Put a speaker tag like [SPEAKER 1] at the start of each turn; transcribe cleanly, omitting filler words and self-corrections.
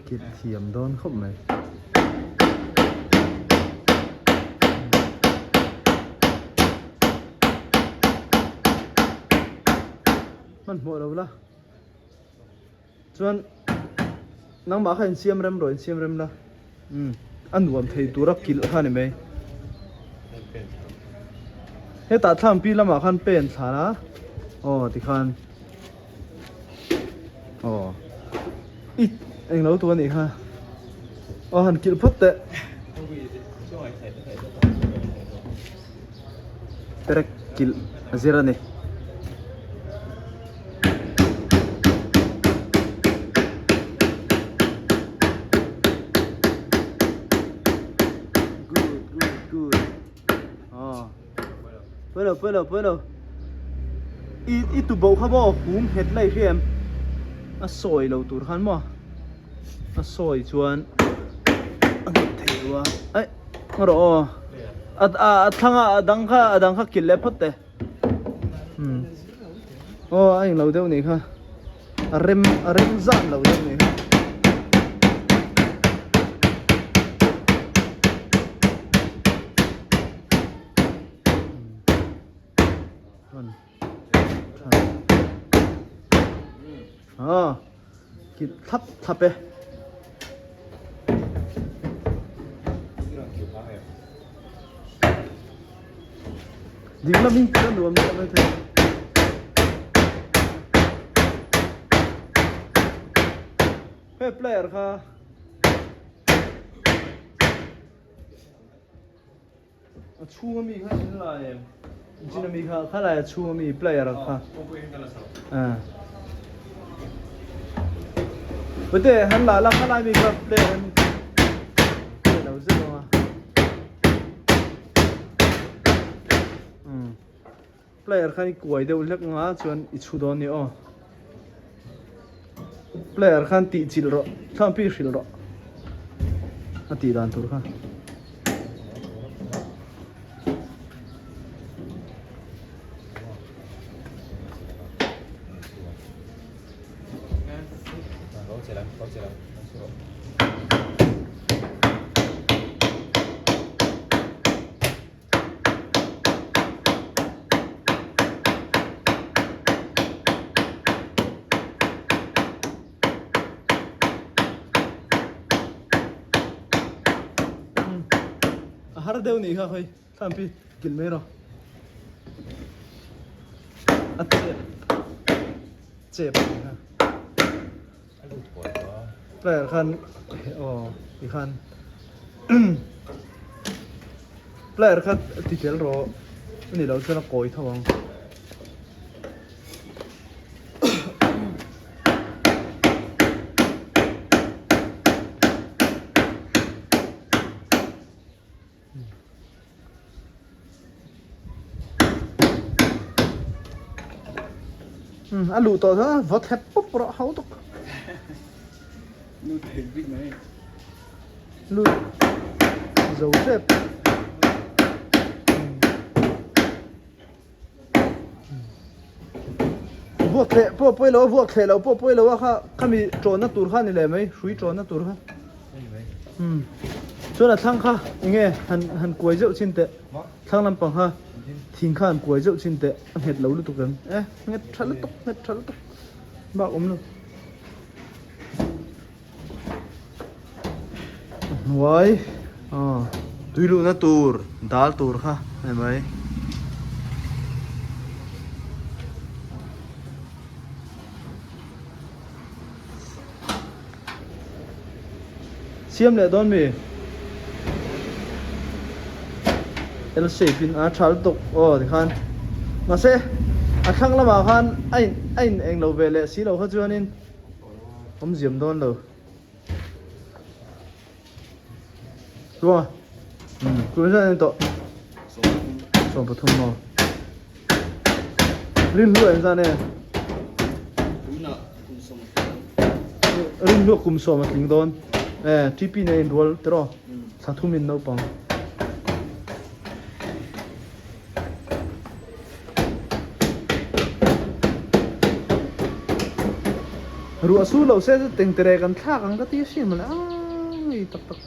[SPEAKER 1] Kilh thiam dawn khawp mai. Hmanhmawh lo la. Chuan nangmah kha insiam rem rawh insiam rem la. Umm a nuam thei tura kilh kha ni mai. Hetah thlangpi lamah khan pen thla la aw tikhan aw i englo tur anih kha aw han kilh phawt teh. Perek kilh a zir a ni. Good good good aw pawi lo pawi lo pawi lo i i tu boh kha maw hum nghet lai hria em a sawi lo tur khan maw a sawi chuan a nghet thei lo a aih ngarawh aw a a thlang a a dang kha a dang kha kilh leh phawt teh umm aw a englo deuh nih kha a rem a rem zan lo deuh nih kha. Aw kit thlap thlap e. Ding lam in kil a nuam deuh mai thei. He player kha A chhung ami kha in la em? Engine ami kha kha lai a chhung ami player ang kha. Pute han la la kha lai mi kha player an lo zet ang a. Player khan i kuai deuh hlek nga chuan i chhu dawn ni aw. Player khan tih chilh rawh, thlampi hrilh rawh a tih dan tur kha. A har deuh nih kha hawi thlampi kilh mai rawh a chep chep a nih kha player khan aw tikhan player kha ti tel rawh a nih loh chuan a kawi tho ang. A luh tawh chuan vaw thlep pawp rawh ho tuk.
[SPEAKER 2] Lut thei bik mai.
[SPEAKER 1] Lut zo tep. Vuak thleh pawh pawi lo a vuak thleh loh pawh pawi lo a kha khami ṭawnna tur kha a ni leh mai hrui ṭawnna tur kha umm chuan a thlang kha eng nge han han kuai zeuh chin teh thlang lampang kha thing kha han kuai zeuh chin teh a nghet lo lutuk em e nghet tha lutuk nghet tha lutuk bak awm lo a hnuai aw tui luhna tur dal tur kha a ni mai. Siam leh dawn mi L shape in a tha lutuk aw tikhan mahse a thlang lamah khan a in a in englo ve leh si lo kha chuanin. Awm ziam dawn lo. Tluang a. Um, tluang zan en tawh. 13 maw. Rin hlu en zan e. Rin hlu kum sawm a tling dawn. Eh, TP ne in rual tero. Thla thum in naupang. Ruah su lo se chu tengtere kan thlak ang ka ti a hrim a le aii tak tak.